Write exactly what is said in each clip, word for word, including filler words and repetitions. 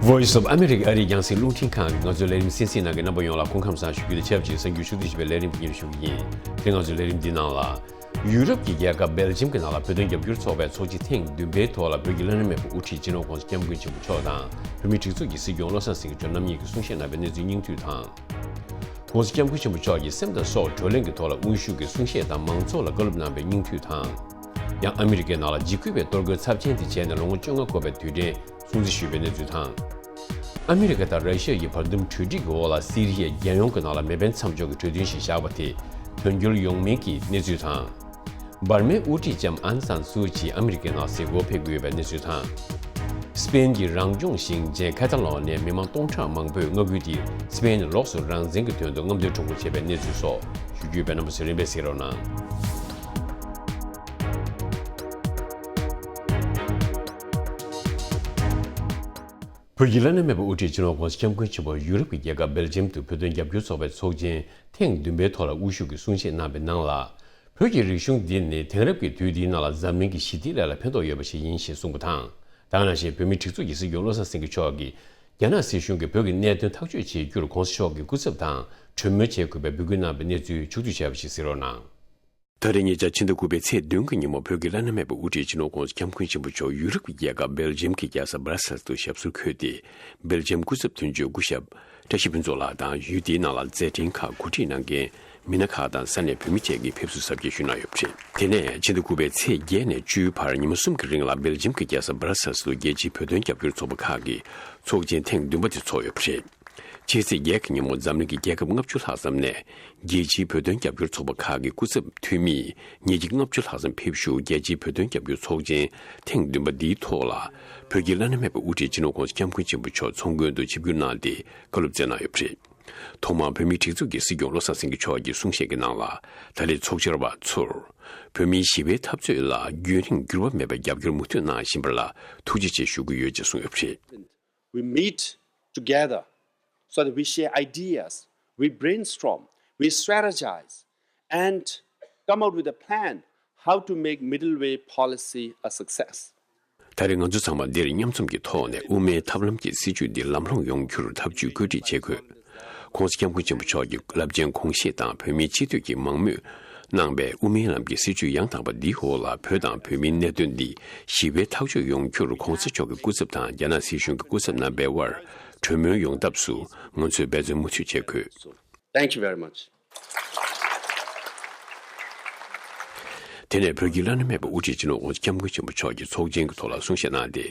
Voice of America ཨ་རིའི་རྒྱང་སྲིང་རླུང་འཕྲིན་ཁང་གིས་ང་ཚོའི་ལས་རིམ་གསན་གཟིགས་གནང་མཁན་རྣམ་པ་ཡོངས་ལ་སྐུ་ཁམས་བཟང་ཞུ་རྒྱུ་དང་ཆབས་ཅིག་གསར་འགྱུར་ཕྱོགས་བསྡུས་ཞིག་པའི་ལས་རིམ་འདི་ཉིད་ཞུ་གི་ཡིན། དེ་ང་ཚོའི་ལས་རིམ་འདི་ནང་ལ། ཡུ་རོབ་ཀྱི་རྒྱལ་ཁབ་སྦེལ་ཇམ་གྱི་ནང་ལ་བོད་དོན་རྒྱབ་སྐྱོར་ཚོགས་པའི་ཚོགས་ཆེན་ཐེངས་བདུན་པའི་ཐོག་ལ་བོད་ཀྱི་བླ་ན་མེད་པ་དབུ་ཁྲིད་སྤྱི་ནོར་༸གོང་ས་༸སྐྱབས་མགོན་ཆེན་པོ་མཆོག་དང་བོད་མིའི་སྒྲིག་འཛུགས་ཀྱི་སྲིད་སྐྱོང་བློ་བཟང་སེང་གེ་མཆོག་རྣམ་གཉིས་ཀྱིས་གསུང་བཤད་གནང་བའི་གནས་ཚུལ་སྙིང་བསྡུས་དང་། ༸གོང་ས་༸སྐྱབས་མགོན་ཆེན་པོ་མཆོག་གིས་སེམས་དང་སྲོག་བགྲོ་གླེང་གི་ཐོག་ལ་དབུ་བཞུགས་ཀྱིས་གསུང་བཤད་དང་མང་ཚོགས་ལ་བཀའ་སློབ་གནང་བའི་སྙིང་བསྡུས་དང་། ཡང་ཨ་མི་རི་ཀའི་ནང་ལ་འཇིགས་སྐུལ་བའི་གཏོར་རྒོལ་ཚབས་ཆེན་དེ་བྱས་ནས་ལོ་ངོ་བཅོ་ལྔ་འཁོར་བའི་དུས་དྲན་སྲུང་བརྩི་ཞུས་པའི་གནས་ཚུལ་དང་། ཨ་མི་རི་ཀ་དང་ར་ཤི་ཡ་ཡི་བར་འདུམ་གྲོས་འགྲིག་གི་འོག་ལ་སི་རི་ཡའི་རྒྱལ་ཡོངས་ཀྱི་ནང་ལ་མེ་འཕེན་མཚམས་འཇོག་གི་གྲོས་མཐུན་ཞིག་བཞག་པ་དེ་དོན་འཁྱོལ་ཡོང་མིན་གྱི་གནས་ཚུལ་དང་། འབར་མའི་དབུ་ཁྲིད་ལྕམ་ཨན་སན་སུའུ་ཅི་ཨ་མི་རི་ཀའི་ནང་གཟིགས་སྐོར་ཕེབས་ཀྱི་ཡོད་པའི་གནས་ཚུལ་དང་། སི་པེན་གྱི་རང་སྐྱོང་ཞིང་ཆེན་ཁ་ཏ་ལོ་ནིའི་མི་མང་སྟོང་ཕྲག་མང་པོས་མངའ་ཁུལ་དེར་སི་པེན་ནས་ལོགས་སུ་རང་བཙན་གྱི་དོན་དུ་རྔམ་སྟོན་ཁྲོམ་སྐོར་བྱས་པའི་གནས་ཚུལ་སོགས་ཞུ་རྒྱུ་ཡོད་པས་རྣམ་པ་ཚོས་རིམ་པས་གཟིགས་རོགས་གནང་། བོད་ཀྱི་བླ་ན་མེད་པ་དབུ་ཁྲིད་སྤྱི་ནོར་༸གོང་ས་༸སྐྱབས་མགོན་ཆེན་པོ་ཡུ་རོབ་ཀྱི་རྒྱལ་ཁབ་སྦེལ་ཇམ་དུ་བོད་དོན་རྒྱབ་སྐྱོར་ཚོགས་པའི་ཚོགས་ཆེན་ཐེངས་བདུན་པའི་ཐོག་ལ་དབུ་བཞུགས་ཀྱིས་གསུང་བཤད་གནང་བའི་ནང་ལ། བོད་ཀྱི་རིག་གཞུང་འདི་ནི་དེང་རབས་ཀྱི་དུས་འདིའི་ནང་ལ་འཛམ་གླིང་གི་ཞི་བདེའི་ལས་ལ་ཕན་ཐོགས་ཡོད་པ་ཞིག་ཡིན་ཞེས་གསུངས་པ་དང་། དེ་ག་ནང་བཞིན་བོད་མིའི་སྒྲིག་འཛུགས་ཀྱི་སྲིད་སྐྱོང་བློ་བཟང་སེང་གེ་མཆོག་གིས་རྒྱ་ནག་སྲིད་གཞུང་གིས་བོད་ཀྱི་གནད་དོན་ཐག་གཅོད་བྱེད་རྒྱུར་༸གོང་ས་མཆོག་གི་སྐུ་ཚབ་དང་གྲོས་མོལ་བྱེད་དགོས་པའི་འབོད་སྐུལ་གནང་བའི་གནས་ཚུལ་ཕྱོགས་བསྡུས་བྱས་པ་ཞིག་གཟིགས་རོགས་གནང་། ད་རེས་ཉེ་ཆར་ཕྱི་ཟླ་དགུ་པའི་ཚེས་བདུན་གྱི་ཉིན་མོ་བོད་ཀྱི་བླ་ན་མེད་པ་དབུ་ཁྲིད་སྤྱི་ནོར་༸གོང་ས་༸སྐྱབས་མགོན་ཆེན་པོ་མཆོག་ཡུ་རོབ་ཀྱི་རྒྱལ་ཁབ་སྦེལ་ཇམ་གྱི་རྒྱལ་ས་སྦ་ར་སེལ་དུ་ཞབས་སོར་འཁོད་དེ། སྦེལ་ཇམ་སྐུ་ཚབ་དོན་གཅོད་སྐུ་ཞབས་བཀྲ་ཤིས་ཕུན་ཚོགས་ལགས་དང་ཡུལ་དེའི་ནང་ལ་མཛད་འཕྲིན་ཁག་གོ་སྒྲིག་གནང་མཁན་མི་སྣ་ཁག་དང་ས་གནས་བོད་མི་བཅས་ཀྱིས་ཕེབས་བསུ་གཟབ་རྒྱས་ཞུས་གནང་ཡོད་པ་རེད། དེ་ནས་ཕྱི་ཟླ་དགུ་པའི་ཚེས་བརྒྱད་ནས་བཅུའི་བར་ཉི་མ་གསུམ་གྱི་རིང་ལ་སྦེལ་ཇམ་གྱི་རྒྱལ་ས་སྦ་ར་སེལ་དུ་རྒྱལ་སྤྱིའི་བོད་དོན་རྒྱབ་སྐྱོར་ཚོགས་པ་ཁག་གི་ཚོགས་ཆེན་ཐེངས་བདུན་པ་དེ་ཚོགས་ཡོད་པ་རེད། ཕྱི་ཚེས་བརྒྱད་ཀྱི་ཉིན་མོ་འཛམ་གླིང་གི་རྒྱལ་ཁབ་ལྔ་བཅུ་ལྷག་ཙམ་ནས་རྒྱལ་སྤྱིའི་བོད་དོན་རྒྱབ་སྐྱོར་ཚོགས་པ་ཁག་གི་སྐུ་ཚབ་འཐུས་མི་ཉིས་བརྒྱ་ལྔ་བཅུ་ལྷག་ཙམ་ཕེབས་ཞུགས་རྒྱལ་སྤྱིའི་བོད་དོན་རྒྱབ་སྐྱོར་ཚོགས་ཆེན་ཐེངས་བདུན་པ་འདིའི་ཐོག་ལ་བོད་ཀྱི་བླ་ན་མེད་པའི་དབུ་ཁྲིད་སྤྱི་ནོར་༸གོང་ས་༸སྐྱབས་མགོན་ཆེན་པོ་མཆོག་ཚོགས་མགོན་དུ་ཆིབས་བསྒྱུར་གནང་སྟེ་བཀའ་སློབ་སྩལ་གནང་ཡོད་པ་རེད། ཐོག་མར་བོད་མིའི་སྒྲིག་འཛུགས་ཀྱི་སྲིད་སྐྱོང་བློ་བཟང་སེང་གེ་མཆོག་གིས་གསུང་བཤད་ཀྱི་ནང་ལ་ད་རེས་ཚོགས་བཅར་བ་ཚོར་བོད་མིའི་ཞི་བའི་འཐབ་རྩོད་ལ་རྒྱུན་རིང་འགྱུར་བ་མེད་པའི་རྒྱབ་སྐྱོར་མུ་མཐུད་གནང་བཞིན་པ་ལ་ཐུགས་རྗེ་ཆེ་ཞུ་གི་ཡོད་ཅེས་གསུངས་ཡོད་པ་རེད། We meet together so that we share ideas, we brainstorm, we strategize, and come out with a plan how to make middle way policy a success. ད་རེས་ང་ཚོ་ཚང་མ་འདིར་མཉམ་འཛོམས་ཀྱི་ཐོག་ནས་དབུ་མའི་ཐབས་ལམ་གྱི་སྲིད་བྱུས་འདི་ལམ་ལྷོང་ཡོང་རྒྱུར་ཐབས་ཇུས་བཀོད་སྒྲིག་བྱེད་དགོས། ༸གོང་ས་༸སྐྱབས་མགོན་ཆེན་པོ་མཆོག་གི་རླབས་ཆེན་དགོངས་བཞེད་དང་བོད་མིའི་སྤྱི་འཐུས་ཀྱིས་མང་མོས་གནང་བའི་དབུ་མའི་ལམ་གྱི་སྲིད་བྱུས་ཡང་དག་པ་འདིའི་འོག་ལ་བོད་དང་བོད་མིའི་གནད་དོན་འདི་ཞི་བའི་ཐག་གཅོད་ཡོང་རྒྱུར་༸གོང་ས་མཆོག་གི་སྐུ་ཚབ་དང་རྒྱ་ནག་སྲིད་གཞུང་གི་སྐུ་ཚབ་རྣམ་པའི་དབར་གྲོས་མོལ་ཡོང་ཐབས་སུ་ང་ཚོས་འབད་བརྩོན་མུ་མཐུད་བྱེད་དགོས། Thank you very much. དེ་ནས་བོད་ཀྱི་བླ་ན་མེད་པ་དབུ་ཁྲིད་སྤྱི་ནོར་༸གོང་ས་༸སྐྱབས་མགོན་ཆེན་པོ་མཆོག་གིས་ཚོགས་ཆེན་གྱི་ཐོག་ལ་གསུང་བཤད་གནང་སྟེ།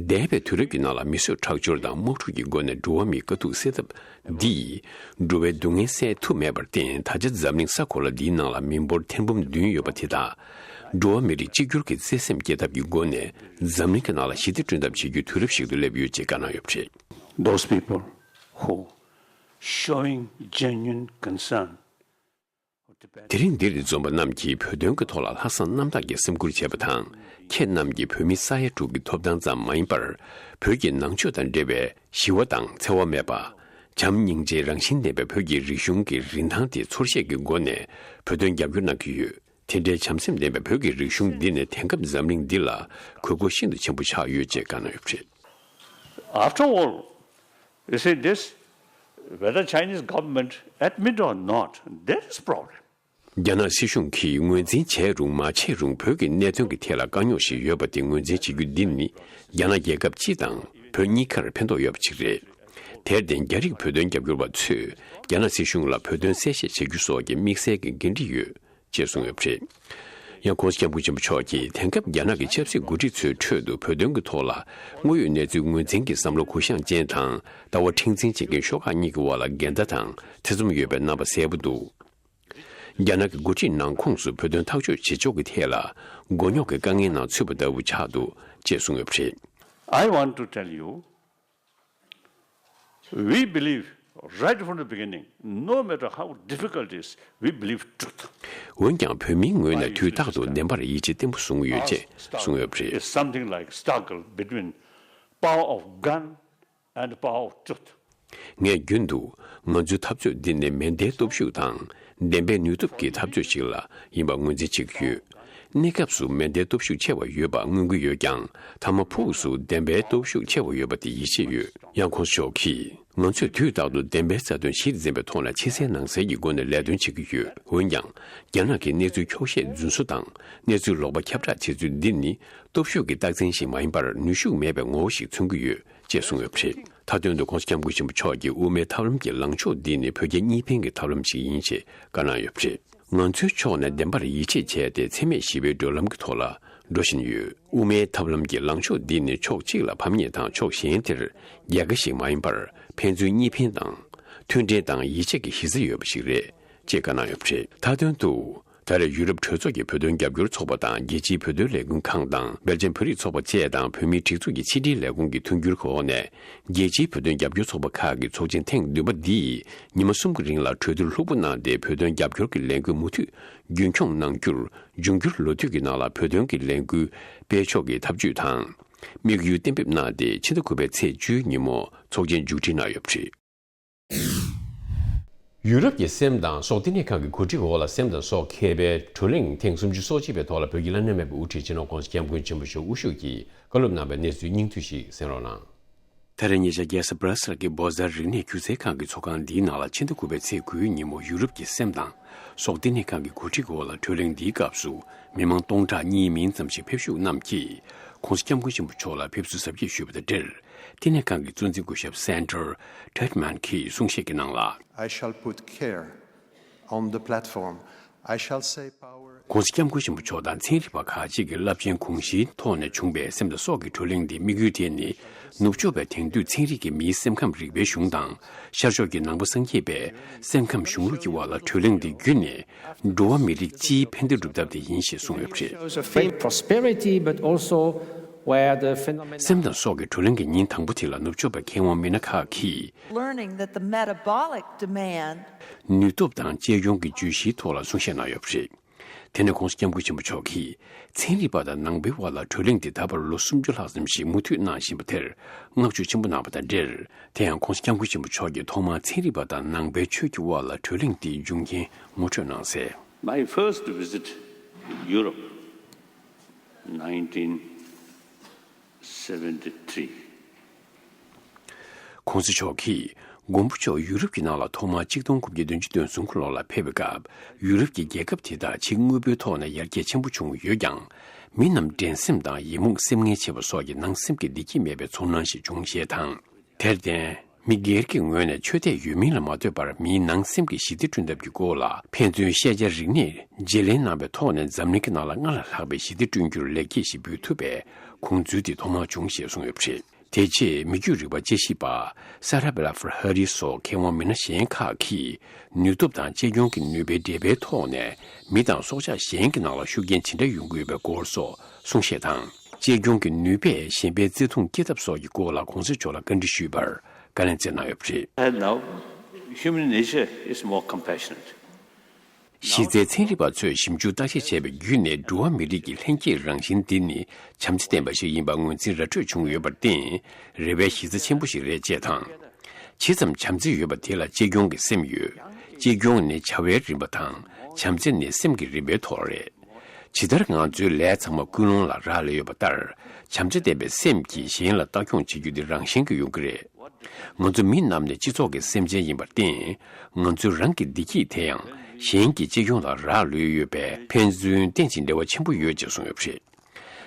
འདས་པའི་དུས་རབས་ཀྱི་ནང་ལ་མི་གསོད་ཁྲག་སྦྱོར་དང་དམག་འཁྲུག་གི་སྒོ་ནས་འགྲོ་བ་མིའི་དཀའ་སྡུག་སེལ་ཐབས་འདིས་འགྲོ་བའི་སྡུག་བསྔལ་སེལ་ཐུབ་མེད་པར་བརྟེན། ད་ཆ་འཛམ་གླིང་ས་གོ་ལ་འདིའི་ནང་ལ་མི་འབོར་ཐེར་འབུམ་བདུན་ཡོད་པ་དེ་དག་འགྲོ་བ་མི་རིགས་གཅིག་གྱུར་གྱི་བརྩེ་སེམས་སྐྱེ་ཐབས་ཀྱི་སྒོ་ནས་འཛམ་གླིང་གི་ནང་ལ་ཞི་བདེ་བསྐྲུན་ཐབས་བྱེད་རྒྱུའི་དུས་རབས་ཤིག་ཏུ་སླེབས་ཡོད་ཅེས་བཀའ་གནང་ཡོད་པ་རེད། Those people who showing genuine concern དེ་རིང་འདིར་འཛོམས་པ་རྣམས་ཀྱིས་བོད་དོན་གྱི་ཐོག་ལ་ལྷག་བསམ་རྣམ་དག་གིས་སེམས་ཁུར་བྱས་པ་དང་། ཁྱེད་རྣམས་ཀྱིས་བོད་མི་ས་ཡ་དྲུག་གི་ཐོབ་ཐང་ཙམ་མ་ཡིན་པར། བོད་ཀྱི་ནང་ཆོས་དང་འབྲེལ་བའི་ཞི་བ་དང་འཚེ་བ་མེད་པ། བྱམས་སྙིང་རྗེའི་རང་བཞིན་ལྡན་པའི་བོད་ཀྱི་རིག་གཞུང་གི་རིན་ཐང་དེ་འཚོལ་བཤེར་གྱི་སྒོ་ནས་བོད་དོན་རྒྱབ་སྐྱོར་གནང་གི་ཡོད། དེ་འདྲའི་བྱམས་སེམས་ལྡན་པའི་བོད་ཀྱི་རིག་གཞུང་འདི་ནི་དེང་སྐབས་འཛམ་གླིང་འདི་ལ་དགོས་མཁོ་ཤིན་ཏུ་ཆེན་པོ་ཆགས་ཡོད་ཅེས་བཀའ་གནང་ཡོད་པ་རེད། After all, you see this, whether Chinese government admit or not, there is problem. རྒྱ་ནག་སྲིད་གཞུང་གིས་ངོས་འཛིན་བྱས་རུང་མ་བྱས་རུང་བོད་ཀྱི་གནད་དོན་གྱི་ཐད་ལ་དཀའ་རྙོག་ཞིག་ཡོད་པ་དེ་ངོས་འཛིན་བྱེད་རྒྱུ་འདི་ནི་རྒྱ་ནག་རྒྱལ་ཁབ་སྤྱི་དང་བོད་གཉིས་ཀར་ཕན་ཐོགས་ཡོད་པ་ཅིག་རེད། དེར་བརྟེན་རྒྱ་རིགས་བོད་དོན་རྒྱབ་སྐྱོར་བ་ཚོས་རྒྱ་ནག་སྲིད་གཞུང་ལ་བོད་དོན་གསལ་བཤད་བྱེད་རྒྱུ་སོགས་ཀྱི་དམིགས་བསལ་གྱི་འགན་འཁྲི་ཡོད་ཅེས་གསུངས་ཡོད་པ་རེད། ཡང་༸གོང་ས་༸སྐྱབས་མགོན་ཆེན་པོ་མཆོག་གིས་དེང་སྐབས་རྒྱ་ནག་གི་ཆབ་སྲིད་འགོ་ཁྲིད་ཚོའི་ཁྲོད་དུ་བོད་དོན་གྱི་ཐོག་ལ་དངོས་ཡོད་གནས་ཚུལ་ངོས་འཛིན་གྱི་བསམ་བློ་གུ་ཡངས་ཅན་དང་ལྟ་བ་མཁྲེགས་འཛིན་བྱེད་མཁན་ཤོག་ཁག་གཉིས་ཀྱི་དབར་ལ་འགལ་ཟླ་དང་ཐེ་ཚོམ་ཡོད་པའི་རྣམ་པ་གསལ་པོ་འདུག་རྒྱ་ནག་གི་འགོ་ཁྲིད་ནང་ཁོངས་སུ་བོད་དོན་ཐག་གཅོད་བྱེད་ཕྱོགས་ཀྱི་ཐད་ལ་མགོ་རྙོག་གི་དཀའ་ངལ་ནང་ཚུད་པ་ལྟ་བུ་ཆགས་འདུག་ཅེས་གསུངས་ཡོད་པ་རེད། I want to tell you, we believe right from the beginning, no matter how difficult it is, we believe truth. འོན་ཀྱང་བོད་མིའི་ངོས་ནས་དུས་རྟག་ཏུ་བདེན་པར་ཡིད་ཆེས་བརྟན་པོ་བཟུང་གི་ཡོད་ཅེས་གསུངས་ཡོད་པ་རེད། It's something like struggle between power of gun and the power of truth. ངས་རྒྱུན་དུ་ང་ཚོའི་འཐབ་རྩོད་འདི་ནི་མེ་མདའི་སྟོབས་ཤུགས་དང་བདེན་པའི་ནུས་སྟོབས་ཀྱི་འཐབ་རྩོད་ཅིག་ལ་ཡིན་པ་ངོས་འཛིན་བྱེད་ཀྱི་ཡོད། གནས་སྐབས་སུ་མེ་མདའི་སྟོབས་ཤུགས་ཆེ་བ་ཡོད་པ་མངོན་གྱི་ཡོད་ཀྱང་། མཐའ་མ་ཕུགས་སུ་བདེན་པའི་སྟོབས་ཤུགས་ཆེ་བ་ཡོད་པ་དེ་ཡིད་ཆེས་ཡོད། ཡང་ཁོང་མཆོག་གིས། ང་ཚོས་དུས་རྟག་ཏུ་བདེན་པའི་རྩ་དོན་གཞི་འཛིན་པའི་ཐོག་ལ་ཕྱི་གསལ་ནང་གསལ་གྱི་སྒོ་ནས་ལས་དོན་བྱེད་ཀྱི་ཡོད། འོན་ཀྱང་། རྒྱ་ནག་གིས་གནས་ཚུལ་འཁྱོག་བཤད་རྫུན་བཟོ་དང་། གནས་ཚུལ་ལོག་པ་ཁྱབ་བསྒྲགས་བྱེད་ཚུལ་འདི་ནི། སྟོབས་ཤུགས་ཀྱི་རྟགས་མཚན་ཞིག་མ་ཡིན་པར། ནུས་ཤུགས་མེད་པའི་ངོ་བོ་ཞིག་མཚོན་གྱི་ཡོད། ཅེས་གསུངས་ཡོད་པ་རེད། མཐའ་དོན་དུ་༸གོང་ས་༸སྐྱབས་མགོན་ཆེན་པོ་མཆོག་གིས་དབུ་མའི་ཐབས་ལམ་གྱི་ལངས་ཕྱོགས་འདི་ནི་བོད་རྒྱ་གཉིས་ཕན་གྱི་ཐབས་ལམ་ཞིག་ཡིན་ཞེས་བཀའ་གནང་ཡོད་པ་རེད། ང་ཚོའི་ཕྱོགས་ནས་བདེན་པར་ཡིད་ཆེས་བྱས་ཏེ། འཚེ་མེད་ཞི་བའི་བགྲོད་ལམ་གྱི་ཐོག་ལ་འགྲོ་བཞིན་ཡོད། དབུ་མའི་ཐབས་ལམ་གྱི་ལངས་ཕྱོགས་འདི་ནི་ཕྱོགས་གཅིག་ལ་ཕམ་ཉེས་དང་ཕྱོགས་གཞན་དེར་རྒྱལ་ཁ་ཞིག་མ་ཡིན་པར། ཕན་ཚུན་གཉིས་ཕན་དང་། མཐུན་འབྲེལ་དང་ཡིད་ཆེས་ཀྱི་གཞི་རྩ་ཡོད་པ་ཞིག་རེད། ཅེས་བཀའ་གནང་ཡོད་པ་རེད། མཐའ་དོན་དུ། ད་རེས་ཡུ་རོབ་གྲོས་ཚོགས་ཀྱི་བོད་དོན་རྒྱབ་སྐྱོར་ཚོགས་པ་དང་། རྒྱལ་སྤྱིའི་བོད་དོན་ལས་འགུལ་ཁང་དང་། སྦེལ་ཇམ་བོད་རིགས་ཚོགས་པ་བཅས་དང་། བོད་མིའི་སྒྲིག་འཛུགས་ཀྱི་ཕྱི་དྲིལ་ལས་ཁུངས་ཀྱི་མཐུན་འགྱུར་གྱི་འོག་ནས། རྒྱལ་སྤྱིའི་བོད་དོན་རྒྱབ་སྐྱོར་ཚོགས་པ་ཁག་གི་ཚོགས་ཆེན་ཐེངས་བདུན་པ་འདིས། ཉི་མ་གསུམ་གྱི་རིང་ལ་གྲོས་བསྡུར་ལྷུག་པོ་གནང་སྟེ། བོད་དོན་རྒྱབ་སྐྱོར་གྱི་ལས་འགུལ་མུ་མཐུད་རྒྱུན་འཁྱོངས་གནང་རྒྱུར། འབྱུང་འགྱུར་ལོ་དུས་ཀྱི་ནང་ལ་བོད་དོན་གྱི་ལས་འགུལ་སྤེལ་ཕྱོགས་ཀྱི་ཐབས་ཇུས་དང་། དམིགས་ཡུལ་གཏན་འབེབས་གནང་སྟེ། ཕྱི་ཟླ་དགུ་པའི་ཚེས་བཅུའི་ཉིན་མོ་ཚོགས་ཆེན་མཇུག་སྒྲིལ་གནང་ཡོད་པ་རེད། ཡུ་རོབ་ཀྱི་སེམས་དང་སྲོག་བསྟི་གནས་ཁང་གི་གོ་སྒྲིག་འོག་ལ་སེམས་དང་སྲོག་མཁས་པའི་བགྲོ་གླེང་ཐེངས་སུམ་ཅུ་སོ་གཅིག་པའི་ཐོག་ལ། བོད་ཀྱི་བླ་ན་མེད་པའི་དབུ་ཁྲིད་སྤྱི་ནོར་༸གོང་ས་༸སྐྱབས་མགོན་ཆེན་པོ་མཆོག་དབུ་བཞུགས་ཀྱིས་བཀའ་སློབ་གནང་བའི་གནས་ཚུལ་སྙིང་བསྡུས་ཤིག་གསན་རོགས་གནང་། ད་རེས་ཉེ་ཆར་རྒྱལ་ས་སྦྲ་སེལ་གྱི་བོ་ཛར་རིག་གནས་སྒྱུ་རྩལ་ཁང་གི་ཚོགས་ཁང་འདིའི་ནང་ལ། ཕྱི་ཟླ་དགུ་པའི་ཚེས་དགུའི་ཉིན་མོ་ཡུ་རོབ་ཀྱི་སེམས་དང་སྲོག་བསྟི་གནས་ཁང་གི་གོ་སྒྲིག་འོག་ལ་བགྲོ་གླེང་འདིའི་སྐབས་སུ། མི་མང་སྟོང་ཕྲག་གཉིས་མིན་ཙམ་ཞིག་ཕེབས་ཞུགས་རྣམས་ཀྱིས། ༸གོང་ས་༸སྐྱབས་མགོན་ཆེན་པོ་མཆོག་ལ་ཕེབས་བསུ་གཟབ་རྒྱས་ཞུས་པ་དང་འབྲེལ། བསྟི་གནས་ཁང་གི་གཙོ་འཛིན་སྐུ་ཞབས་Sandra Tretman གྱིས་གསུང་བཤད་ཀྱི་ནང་ལ། I shall put care on the platform. I shall say power. ༸གོང་ས་༸སྐྱབས་མགོན་ཆེན་པོ་མཆོག་དང་ཚན་རིག་པ་ཁག་ཅིག་གི་རླབས་ཆེན་དགོངས་གཞིའི་ཐོག་ནས་བྱུང་བའི་སེམས་དང་སྲོག་གི་བགྲོ་གླེང་འདིའི་དམིགས་ཡུལ་དེ་ནི། ནུབ་ཕྱོགས་པའི་དེང་དུས་ཚན་རིག་གིས་མིའི་སེམས་ཁམས་རིག་པའི་གཞུང་དང་། ཤར་ཕྱོགས་ཀྱི་ནང་པ་སངས་རྒྱས་པའི་སེམས་ཁམས་གཞུང་ལུགས་ཀྱི་དབར་ལ་བགྲོ་གླེང་འདི་བརྒྱུད་ནས། འགྲོ་བ་མི་རིགས་སྤྱིའི་ཕན་བདེ་སྒྲུབ་ཐབས་དེ་ཡིན་ཞེས་གསུངས་ཡོད་པ་རེད། Shows a faith prosperity, but also where the phenomenon སེམས་དང་སྲོག་གི་བགྲོ་གླེང་གི་ཉིན་དང་པོ་དེ་ལ་ནུབ་ཕྱོགས་པའི་མཁས་དབང་མི་སྣ་ཁག་གིས། Learning that the metabolic demand ནུས་སྟོབས་དང་གཅེས་སྐྱོང་གི་བརྗོད་གཞིའི་ཐོག་ལ་གསུང་བཤད་གནང་ཡོད་པ་རེད། དེ་ནས་༸གོང་ས་༸སྐྱབས་མགོན་ཆེན་པོ་མཆོག་གིས། ཚན་རིག་པ་དང་ནང་པའི་དབར་ལ་བགྲོ་གླེང་འདི་ད་བར་ལོ་སུམ་ཅུ་ལྷག་ཙམ་ཞིག་མུ་མཐུད་གནང་བཞིན་པ་དེར་བསྔགས་བརྗོད་ཆེན་པོ་གནང་བ་དང་འབྲེལ། དེ་ཡང་༸གོང་ས་༸སྐྱབས་མགོན་ཆེན་པོ་མཆོག་གིས་ཐོག་མར་ཚན་རིག་པ་དང་ནང་པའི་ཆོས་ཀྱི་དབར་ལ་བགྲོ་གླེང་འདིའི་འབྱུང་རྐྱེན་ངོ་སྤྲོད་གནང་གསལ། My first visit Europe, nineteen seventy-three. ༸གོང་ས་མཆོག་གིས་མགོན་པོ་མཆོག་ཡུ་རོབ་ཀྱི་ནང་ལ་ཐོག་མར་ཆིག་སྟོང་དགུ་བརྒྱ་བདུན་ཅུ་དོན་གསུམ་གྱི་ལོ་ལ་ཕེབས་པའི་སྐབས། ཡུ་རོབ་ཀྱི་རྒྱལ་ཁབ་དེ་དག་ཕྱི་དངོས་པོའི་ཐོག་ནས་ཡར་རྒྱས་ཆེན་པོ་བྱུང་ཡོད་ཀྱང་། མི་རྣམས་འགྲན་སེམས་དང་ཡི་མུག་སེམས་ངལ་ཆེ་བ་སོགས་ཀྱི་ནང་སེམས་ཀྱི་བདེ་སྐྱིད་མེད་པའི་ཚོར་སྣང་ཞིག་བྱུང་ཞེས་དང་། དེར་བརྟེན། མི་སྒེར་གྱི་ངོས་ནས་ཆོས་དད་ཡོད་མིན་ལ་མ་ལྟོས་པར། མིའི་ནང་སེམས་ཀྱི་ཞི་བདེ་བསྐྲུན་ཐབས་ཀྱི་སྐོར་ལ་ཕན་ཚུན་ཤེས་བྱ་རིག་གནས་བརྗེ་ལེན་གནང་བའི་ཐོག་ནས། འཛམ་གླིང་གི་ནང་ལ་སྔར་ལས་ལྷག་པའི་ཞི་བདེ་བསྐྲུན་རྒྱུར་ལེགས་སྐྱེས་ཤིག་འབུལ་ཐུབ་པའི་དགོངས་ཚུལ་དེ་ཐོག་མར་བྱུང་ཞེས་གསུངས་ཡོད་པ་རེད། དེ་རྗེས་མི་རྒྱུད་རིག་པ་དཔྱད་ཞིབ་པ་Sarah Blaffer Harris སོགས་མཁས་དབང་མི་སྣ་གཞན་ཁག་གིས། ནུས་སྟོབས་དང་གཅེས་སྐྱོང་གི་ནུས་པའི་འབྲེལ་བའི་ཐོག་ནས། མི་དང་སྲོག་ཆགས་གཞན་གྱི་ནང་ལ་ཤུགས་རྐྱེན་ཇི་འདྲ་ཡོང་གི་ཡོད་པའི་སྐོར་སོགས་གསུང་བཤད་དང་། གཅེས་སྐྱོང་གི་ནུས་པས་གཞན་པའི་བརྩེ་དུང་སྐྱེ་ཐབས་སོགས་ཀྱི་སྐོར་ལ་༸གོང་ས་མཆོག་ལ་བཀའ་འདྲི་ཞུས་པར་བཀའ་ལན་སྩལ་གནང་ཡོད་པ་རེད། And now, human nature is more compassionate. གཞི་རྩའི་ཚན་རིག་པ་ཚོས་ཞིབ་འཇུག་བརྟག་དཔྱད་བྱས་པའི་བརྒྱུད་ནས། འགྲོ་བ་མི་རིགས་ཀྱི་ལྷན་སྐྱེས་རང་བཞིན་འདི་ནི་བྱམས་བརྩེ་ལྡན་པ་ཞིག་ཡིན་པ་ངོས་འཛིན་ར་སྤྲོད་བྱུང་ཡོད་པར་བརྟེན། རེ་བའི་གཞི་རྩ་ཆེན་པོ་ཞིག་རེད་ཅེས་དང་། ཇི་ཙམ་བྱམས་བརྩེ་ཡོད་པ་དེ་ལ་གཅེས་སྐྱོང་གི་སེམས་ཡོད། གཅེས་སྐྱོང་ནི་བྱ་བའི་རིམ་པ་དང་། བྱམས་བརྩེ་ནི་སེམས་ཀྱི་རིམ་པའི་ཐོག་རེད། ཇི་ལྟར་ང་ཚོའི་ལས་ཚང་མ་ཀུན་སློང་ལ་རག་ལས་ཡོད་པ་ལྟར། བྱམས་བརྩེ་ལྡན་པའི་སེམས་ཀྱིས་གཞན་ལ་ལྟ་སྐྱོང་བྱེད་རྒྱུ་དེ་རང་བཞིན་གྱིས་ཡོང་གི་རེད། ང་ཚོ་མི་རྣམས་ནི་སྤྱི་ཚོགས་ཀྱི་སེམས་ཅན་ཡིན་པར་བརྟེན། ང་ཚོའི་རང་གི་བདེ་སྐྱིད་དེ་ཡང་གཞན་གྱི་གཅེས་སྐྱོང་ལ་རག་ལུས་ཡོད་པས། ཕན་ཚུན་རྟེན་ཅིང་འབྲེལ་བ་ཆེན་པོ་ཡོད་ཅེས་གསུངས་ཡོད་པ་རེད།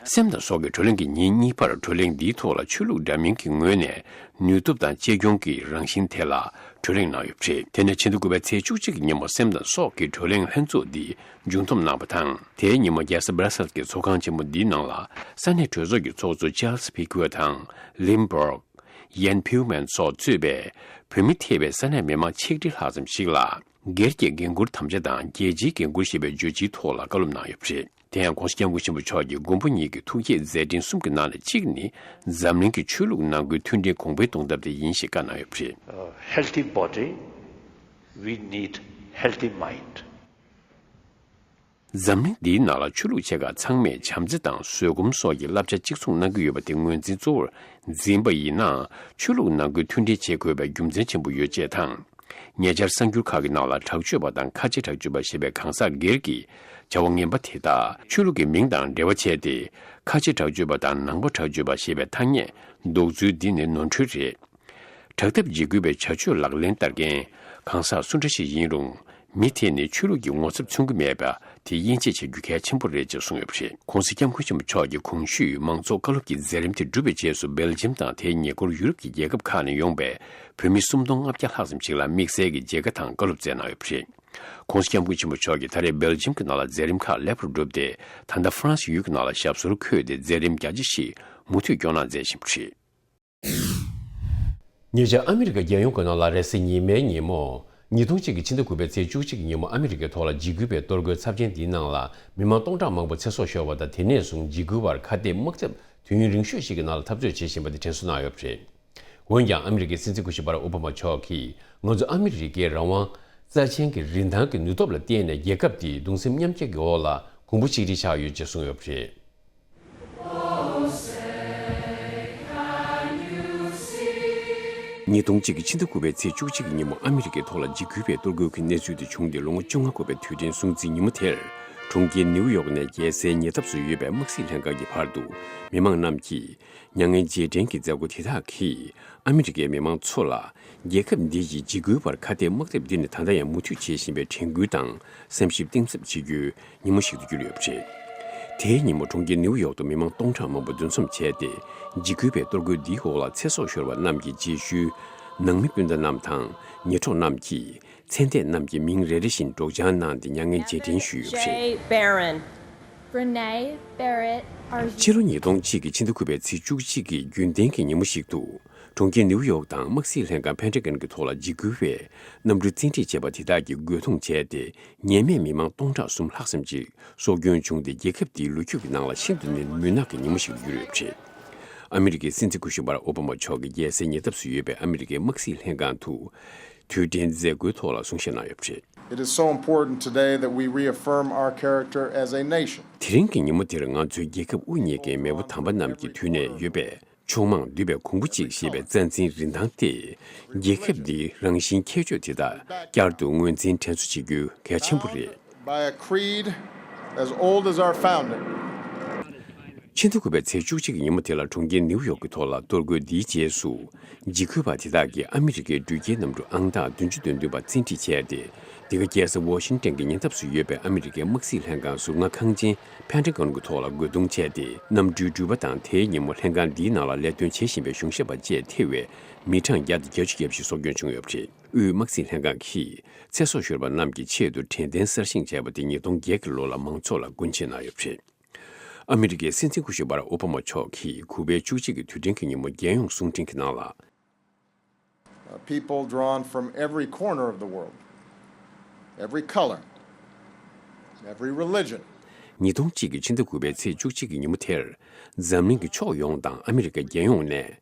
སེམས་དང་སྲོག་གི་བགྲོ་གླེང་གི་ཉིན་གཉིས་པར། བགྲོ་གླེང་འདིའི་ཐོག་ལ་ཆོས་ལུགས་འདྲ་མིན་གྱི་ངོས་ནས་ནུས་སྟོབས་དང་གཅེས་སྐྱོང་གི་རང་བཞིན་ཐད་ལ་བགྲོ་གླེང་གནང་ཡོད་པ་རེད། དེ་ནས་ཕྱི་ཟླ་དགུ་པའི་ཚེས་བཅུ་གཅིག་གི་ཉིན་མོ་སེམས་དང་སྲོག་གི་བགྲོ་གླེང་ལྷན་ཚོགས་འདི་མཇུག་བསྡོམས་གནང་བ་དང་། དེའི་ཉིན་མོ་རྒྱལ་ས་Brussels གྱི་ཚོགས་ཁང་ཆེན་མོ་འདིའི་ནང་ལ་ས་གནས་གྲོས་ཚོགས་ཀྱི་ཚོགས་གཙོ་Charles Piguet དང་Limburg Jan Peumen སོགས་གཙོས་པའི་བོད་མི་ཐེ་བའི་ས་གནས་མི་མང་ཆིག་ཁྲི་ལྷག་ཙམ་ཞིག་ལ། སྒེར་གྱི་འགན་འཁུར་དམ་བཅའ་དང་རྒྱལ་སྤྱིའི་འགན་འཁུར་ཞེས་པའི་བརྗོད་གཞིའི་ཐོག་ལ་བཀའ་སློབ་གནང་ཡོད་པ་རེད། དེ་ཡང་༸གོང་ས་༸སྐྱབས་མགོན་ཆེན་པོ་མཆོག་གིས་མགོན་པོ་ཉིད་ཀྱི་ཐུགས་བསྐྱེད་མཛད་འཕྲིན་གསུམ་གྱི་ནང་ནས་གཅིག་ནི། འཛམ་གླིང་གི་ཆོས་ལུགས་ནང་ཁུལ་མཐུན་སྒྲིལ་གོང་འཕེལ་གཏོང་ཐབས་དེ་ཡིན་ཞེས་བཀའ་གནང་ཡོད་པ་རེད། A healthy body, we need healthy mind. འཛམ་གླིང་འདིའི་ནང་ལ་ཆོས་ལུགས་ཆེ་ཁག་ཚང་མས་བྱམས་བརྩེ་དང་བཟོད་སྒོམ་སོགས་ཀྱི་བསླབ་བྱ་གཅིག་མཚུངས་གནང་གི་ཡོད་པ་དེ་ངོས་འཛིན་གཙོ་བོར་འཛིན་པ་ཡིན་ན། ཆོས་ལུགས་ནང་ཁུལ་མཐུན་སྒྲིལ་བྱེད་དགོས་པའི་རྒྱུ་མཚན་ཆེན་པོ་ཡོད་ཅེས་དང་། ཉེ་ཆར་གསར་འགྱུར་ཁག་གི་ནང་ལ་དྲག་སྤྱོད་པ་དང་ཁ་ཆེ་དྲག་སྤྱོད་པ་ཞེས་པའི་གང་ཟག་སྒེར་གྱིས་ བྱ་བ་ངན་པ་དེ་དག་ཆོས་ལུགས་ཀྱི་མིང་དང་འབྲེལ་བ་བྱས་ཏེ། ཁ་ཆེ་དྲག་སྤྱོད་པ་དང་ནང་པ་དྲག་སྤྱོད་པ་ཞེས་པའི་ཐ་སྙད་འདོགས་ཚུལ་འདི་ནི་ནོར་འཁྲུལ་རེད། དྲག་འཐབ་འཇིགས་སྐུལ་བའི་བྱ་སྤྱོད་ལག་ལེན་བསྟར་མཁན་གང་ཟག་སུ་འདྲ་ཞིག་ཡིན་རུང་། མི་དེ་ནི་ཆོས་ལུགས་ཀྱི་ངོ་ཚབ་མཚོན་གྱི་མེད་པ་དེ་དབྱེ་འབྱེད་བྱེད་རྒྱུ་གལ་ཆེན་པོ་རེད་ཅེས་གསུངས་ཡོད་པ་རེད། ྋགོང་ས་ྋསྐྱབས་མགོན་ཆེན་པོ་མཆོག་གིས་གོང་ཞུས་མང་ཚོགས་བཀའ་སློབ་ཀྱི་མཛད་རིམ་དེ་གྲུབ་པའི་རྗེས་སུ། སྦེལ་ཇམ་དང་དེའི་ཉེ་འཁོར་ཡུ་རོབ་ཀྱི་རྒྱལ་ཁབ་ཁག་ནས་ཡོང་པའི་བོད་མི་སུམ་སྟོང་ལྔ་བརྒྱ་ལྷག་ཙམ་ཞིག་ལ་དམིགས་བསལ་གྱི་མཇལ་ཁ་དང་བཀའ་སློབ་སྩལ་གནང་ཡོད་པ་རེད། ྋགོང་ས་ྋསྐྱབས་མགོན་ཆེན་པོ་མཆོག་གིས་ད་རེས་སྦེལ་ཇམ་གྱི་ནང་ལ་མཛད་རིམ་ཁག་ལེགས་པར་གྲུབ་སྟེ། ད་ལྟ་ཧྥ་རན་སི་ཡུལ་གྱི་ནང་ལ་ཞབས་སོར་འཁོད་དེ། མཛད་རིམ་རྒྱ་ཆེ་ཞིག་མུ་མཐུད་སྐྱོང་གནང་མཛད་བཞིན་པ་རེད། ཉེ་ཆར་ཨ་མི་རི་ཀ་རྒྱལ་ཡོངས་ཀྱི་ནང་ལ་རེས་གཟའ་ཉི་མའི་ཉིན་མོ། ཉིས་སྟོང་གཅིག་གི་ཕྱི་ཟླ་དགུ་པའི་ཚེས་བཅུ་གཅིག་གི་ཉིན་མོ་ཨ་མི་རི་ཀའི་ཐོག་ལ་འཇིགས་སྐུལ་བའི་གཏོར་རྒོལ་ཚབས་ཆེན་འདིའི་ནང་ལ་མི་མང་སྟོང་ཕྲག་མང་པོ་ཚེ་སྲོག་ཤོར་བ་དང་། དེ་ནས་བཟུང་འཇིགས་སྐུལ་བར་ཁ་གཏད་དམག་འཐབ་དུས་ཡུན་རིང་ཤོས་ཤིག་གི་ནང་ལ་འཐབ་རྩོད་བྱེད་བཞིན་པ་དེ་དྲན་གསོ་གནང་ཡོད་པ་རེད། འོན་ཀྱང་། ཨ་མི་རི་ཀའི་སྲིད་འཛིན་སྐུ་ཞབས་བྷ་རག་ཨོ་བྷ་མ་མཆོག་གིས། ང་ཚོ་ཨ་མི་རི་ཀའི་རང་དབང་རྩ་ཆེན་གྱི་རིན་ཐང་གི་ནུས་སྟོབས་ལ་བརྟེན་ནས། རྒྱལ་ཁབ་དེའི་གདུང་སེམས་མཉམ་སྐྱེད་ཀྱི་འོག་ལ་གོང་བུ་གཅིག་སྒྲིལ་ཆགས་ཡོད་ཅེས་གསུངས་ཡོད་པ་རེད། ཉིས་སྟོང་གཅིག་གི་ཕྱི་ཟླ་དགུ་པའི་ཚེས་བཅུ་གཅིག་གི་ཉིན་མོ་ཨ་མི་རི་ཀའི་ཐོག་ལ་འཇིགས་སྐུལ་བའི་གཏོར་རྒོལ་གྱི་གནས་ཚུལ་དེ་བྱུང་སྟེ་ལོ་ངོ་བཅོ་ལྔ་འཁོར་བའི་དུས་དྲན་སྲུང་བརྩིའི་ཉིན་མོ་དེར། གྲོང་ཁྱེར་ནིའུ་ཡོག་ནས་རྒྱལ་སའི་ཉེ་འདབས་སུ་ཡོད་པའི་དམག་སྲིད་ལྷན་ཁང་གི་བར་དུ་མི་མང་རྣམས་ཀྱིས། མྱ་ངན་རྗེས་དྲན་གྱི་མཛད་སྒོ་དེ་དག་གིས་ཨ་མི་རི་ཀའི་མི་མང་ཚོ་ལ། རྒྱལ་ཁབ་འདི་ཡི་འཇིགས་སྐུལ་བར་ཁ་གཏད་དམག་འཐབ་འདི་ནི་ད་ལྟ་ཡང་མུ་མཐུད་བྱེད་བཞིན་པའི་དྲན་སྐུལ་དང་བསམ་ཞིབ་གཏིང་ཟབ་བྱེད་རྒྱུའི་ཉིན་མོ་ཞིག་ཏུ་གྱུར་ཡོད་པ་རེད། དེའི་ཉིན་མོ་གྲོང་ཁྱེར་ནིའུ་ཡོག་ཏུ་མི་མང་སྟོང་ཕྲག་མང་པོ་འདུ་འཛོམས་བྱས་ཏེ། འཇིགས་སྐུལ་བའི་གཏོར་རྒོལ་འདིའི་འོག་ལ་ཚེ་སྲོག་ཤོར་བ་རྣམས་ཀྱི་རྗེས་ཤུལ། ནང་མི་སྤུན་ཟླ་རྣམས་དང་ཉེ་གྲོགས་རྣམས་ཀྱིས། མཚན་ལྟས་རྣམས་ཀྱི་མིང་རེ་རེ་བཞིན་སྒྲོག་སྦྱང་གནང་སྟེ། མྱ་ངན་རྗེས་དྲན་ཞུས་ཡོད་པ་རེད། Jay Barron, Brene Barrett, are you? ཕྱི་ལོ་ཉིས་སྟོང་གཅིག་གི་ཕྱི་ཟླ་དགུ་པའི་ཚེས་བཅུ་གཅིག་གི་རྒྱུན་ལྡན་གྱི་ཉིན་མོ་ཞིག་ཏུ། གྲོང་ཁྱེར་ནིའུ་ཡོག་དང་དམག་སྲིད་ལྷན་ཁང་ཕན་ཁྲེ་གན་གྱི་ཐོག་ལ་འཇིགས་སྐུལ་བས་གནམ་གྲུ་བཙན་ཁྲིད་བྱས་པ་དེ་དག་གི་རྒོལ་རྡུང་བྱས་ཏེ། ཉེས་མེད་མི་མང་སྟོང་ཕྲག་གསུམ་ལྷག་ཙམ་ཅིག་སྲོག་སྐྱོན་བྱུང་སྟེ། རྒྱལ་ཁབ་དེའི་ལོ་རྒྱུས་ཀྱི་ནང་ལ་ཤིན་ཏུ་ནས་མུན་ནག་གི་ཉིན་མོ་ཞིག་ཏུ་གྱུར་ཡོད་པ་རེད། ཨ་མི་རི་ཀའི་སྲིད་འཛིན་སྐུ་ཞབས་བྷ་རག་ཨོ་བྷ་མ་མཆོག་གིས་རྒྱལ་སའི་ཉེ་འདབས་སུ་ཡོད་པའི་ཨ་མི་རི་ཀའི་དམག་སྲིད་ལྷན་ཁང་དུ། དུས་དྲན་མཛད་སྒོའི་ཐོག་ལ་གསུང་བཤད་གནང་ཡོད་པ་རེད། It is so important today that we reaffirm our character as a nation. དེ་རིང་གི་ཉིན་མོ་འདིར་ང་ཚོའི་རྒྱལ་ཁབ་དབུ་བརྙེས་མཁན་མེས་པོ་དམ་པ་རྣམས་ཀྱི་དུས་ནས་ཡོད་པའི་ཕྱོགས་མང་འདུས་པའི་གོང་བུ་གཅིག་ཞེས་པའི་རྩ་འཛིན་རིན་ཐང་སྟེ། རྒྱལ་ཁབ་འདིའི་རང་བཞིན་ཁྱད་ཆོས་དེ་དག་བསྐྱར་དུ་ངོས་འཛིན་དྲན་གསོ་བྱེད་རྒྱུ་གལ་ཆེན་པོ་རེད། By a creed as old as our founding. ཕྱི་ཟླ་དགུ་པའི་ཚེས་བཅུ་གཅིག་གི་ཉིན་མོ་དེ་ལ་གྲོང་ཁྱེར་ནིའུ་ཡོག་གི་ཐོག་ལ་གཏོར་རྒོལ་འདིའི་རྗེས་སུ། འཇིགས་སྐུལ་བ་དེ་དག་གིས་ཨ་མི་རི་ཀའི་འགྲུལ་སྐྱེལ་གནམ་གྲུ་ཨང་རྟགས་བདུན་ཅུ་དོན་བདུན་པ་བཙན་ཁྲིད་བྱས་ཏེ། འདི་ག་རྒྱལ་ས་ཝ་ཤིང་ཏན་གྱི་ཉེ་འདབས་སུ་ཡོད་པའི་ཨ་མི་རི་ཀའི་དམག་སྲིད་ལྷན་ཁང་ཟུར་མངའ་ཁང་ཆེན་ཕན་ཁྲེ་གན་གྱི་ཐོག་ལ་རྒོལ་རྡུང་བྱས་ཏེ། གནམ་གྲུའི་འགྲུལ་པ་དང་དེའི་ཉིན་མོ་ལྷན་ཁང་འདིའི་ནང་ལ་ལས་དོན་བྱེད་བཞིན་པའི་གཞུང་ཞབས་པ་བཅས་ཐེ་བའི་མི་གྲངས་བརྒྱ་དང་བརྒྱད་ཅུ་གྱ་བཞི་སྲོག་སྐྱོན་བྱུང་ཡོད་པ་རེད། དབུས་དམག་སྲིད་ལྷན་ཁང་གིས་ཚེ་སྲོག་ཤོར་བ་རྣམས་ཀྱི་ཆེད་དུ་དྲན་རྟེན་གསར་བཞེངས་བྱས་པ་དེ་ཉིས་སྟོང་བརྒྱད་ཀྱི་ལོ་ལ་མང་ཚོགས་ལ་སྐུ་མཆེད་གནང་ཡོད་པ་རེད། ཨ་མི་རི་ཀའི་སྲིད་འཛིན་སྐུ་ཞབས་བྷ་རག་ཨོ་བྷ་མ་མཆོག་གིས་དགུ་པའི་བཅུ་གཅིག་གི་དུས་དྲན་གྱི་ཉིན་མོ་རྒྱལ་ཡོངས་གསུང་འཕྲིན་གྱི་ནང་ལ། Uh, people drawn from every corner of the world, every color, every religion. ཉིས་སྟོང་གཅིག་གི་ཕྱི་ཟླ་དགུ་པའི་ཚེས་བཅུ་གཅིག་གི་ཉིན་མོ་དེར། འཛམ་གླིང་གི་ཕྱོགས་ཡོངས་དང་ཨ་མི་རི་ཀ་རྒྱལ་ཡོངས་ནས།